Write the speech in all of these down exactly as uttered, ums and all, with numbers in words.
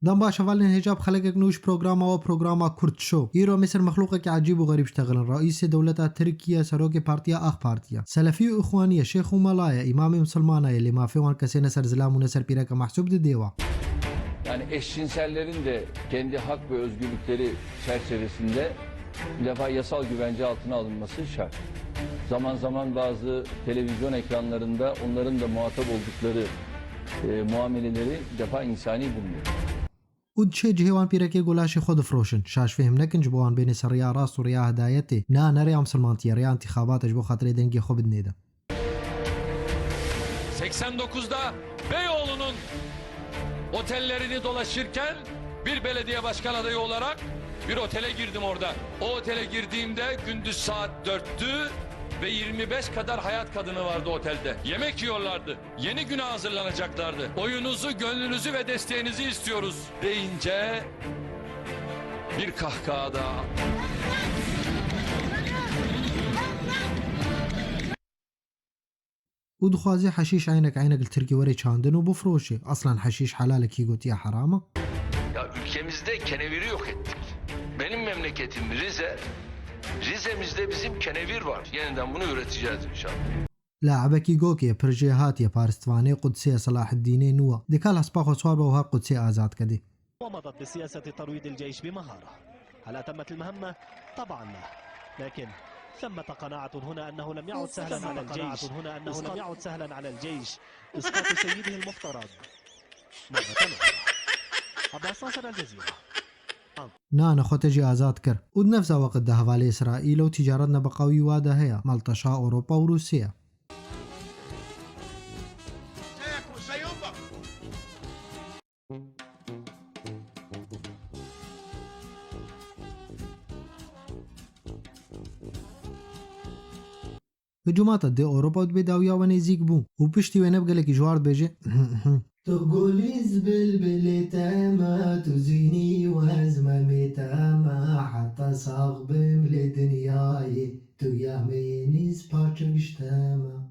Dem baş hevalên hêja bi xelekek nû ji programa we, programa Kurd Show. Îro em ê ser mexlûqekî ecîb û xerîb ştexilin. Reîsê dewleta Tirkiye, serokê partiya AK Partiye, Selefî û Îxwaniye, şêx û melaye, îmamê misilmanaye, lê mafê wan kesê ne ser zilam û ne ser pîreke mehsûb didê we. Yani eşcinsellerin de kendi hak ve özgürlükleri çerçevesinde bir defa yasal güvence altına alınması şart. Zaman zaman bazı televizyon ekranlarında onların da muhatap oldukları, e, muameleleri bir defa insani bulmuyor. Û diçê cihê wan pîrekê ku laşê xwe difiroşin. Şaş fêhm nekin, ji bo wan bêne ser rêya rast û rêya hidayetê. Na, ne rêya misilmantiyê, rêya întîxabatê, ji bo xatirê dengê xwe bidinê de. Seksen dokuzda Beyoğlu'nun otellerini dolaşırken bir belediye başkan adayı olarak bir otele girdim orada. O otele girdiğimde gündüz saat dörttü ve yirmi beş kadar hayat kadını vardı otelde. Yemek yiyorlardı. Yeni güne hazırlanacaklardı. Oyunuzu, gönlünüzü ve desteğinizi istiyoruz deyince bir kahkaha daha. Û dixwaze heşîş eynek eynek li Tirkiyê were çandin û bifroşe. Aslan heşîş helal e, kî gotiye heram e? Ya ülkemizde keneviri yok ettik. Benim memleketim Rize. Rize'mizde bizim kenevir var. Yeniden bunu üreteceğiz inşallah. Laibekî gokê pir jêhatî ye, paristvanê Qudsê, Selaheddînê nû e. Dê ka li hespa xwe siwar be û her Qudsê azad kedê. ومضت بسياسة ترويض الجيش بمهارة. هل أتمت المهمة؟ طبعًا لا. لكن ثمة قناعة هنا أنه لم يعد سهلًا على الجيش إسقاط سيده المفترض مرة أخرى. عباس ناصر، الجزيرة. Na, nexwe te jî azad kir. Û di nefsa weqt de hevalê Îsraîl û tîcaret nebeqawî wa de heye, malteşa Ewropa û Rûsya. Hicûmata dê Ewropa dibê dawiya we nêzîk bû û piştî wê ne bi gelekî ji war dibêje. Tu gulîz bilbilê te me, tu zînî wez memê te me, heta sax bim lê dinyayê, tu ya me yê nîz parçe gişte me.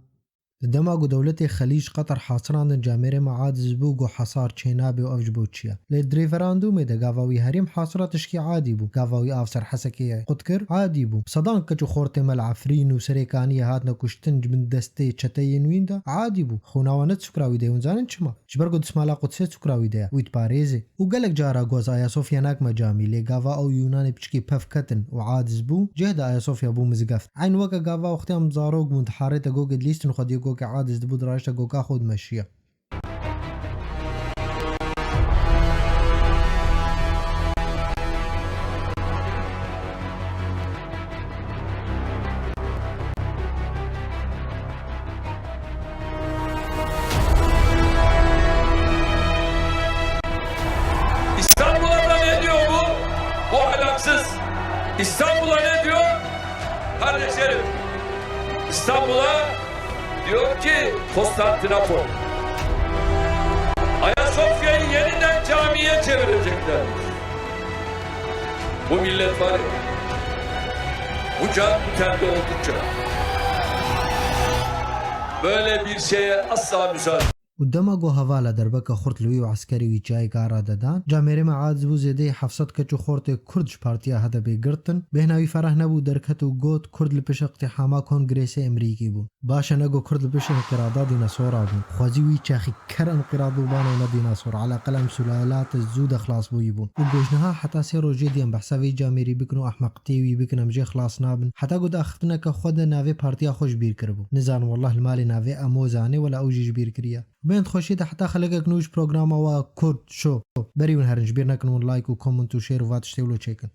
Di dema ku dewletê Xelîc Qeter hasirandin camêrê me aciz bû, got hesar çênabe û ev ji bo çi ye? Lê di referandûmê de gava wî herêm hasira tişkî adî bû. Gava wî av ser Hesekê qut kir, adî bû. Sedan keç û xortê me li Efrîn û Serêkaniyê hatine kuştin ji bin destê çeteyên wîn de, adî bû. Xwîna wan ne çûkira wî de ye, hûn zanin çima? Ji ber ku dismala Qudsê çûkira wî de ye, wî diparêzê. Û gelek cara goz Ayasofya nakme camî, lê gava ew Yûnanê piçkî pev ketin û aciz bû, cih de Ayasofya bû mizgeft. Eyn weke gava wextê em zarok bûn, diharête gokê dilîstin xwediyê gokê aciz dibû, diraşte goka xwe dimeşiye. İstanbul'a da ne diyor bu? Bu ahlaksız. İstanbul'a ne diyor? Kardeşlerim, İstanbul'a diyor ki Konstantinopol. Ayasofya'yı yeniden camiye çevirecekler. Bu millet var ya, bu can bu tende oldukça böyle bir şeye asla müsaade. Û dema ku hevala derbeke xurt li wî û eskerê wî çiyayê kara de dan, camêrê me aciz bû, zêdeyî heft sed keç û xortê Kurd ji partiya H D P girtin. Bêhna wî fereh nebû, derket û got, Kurd li pişt îqtîhama Kongrêsê Emerîkî bûn. Baş e, ne ku Kurd li pişt înqirada dînesora bûn. Xwezî wî çaxî ker înqirat bû, bana ne dînesor. Eleqel em sulalate zû de xilas bûyî bûn. Û got ji niha heta sê rojê dî em behsa vê camêrî bikin û ehmeqtiyê wî bikin, em jê xilas nabin. Heta ku di axiftineke xwe de navê partiya xwe ji bîr kiribû. Nizanim wellah li malê navê Emo zanê, wela ew jî ji bîr kiriye. Bên xweşiyê de heta xelekek nû ji programa we Kurd Show. Berî hûn herin, ji bîr nekin hûn like û comment û share û va tiştê wilo çêkin.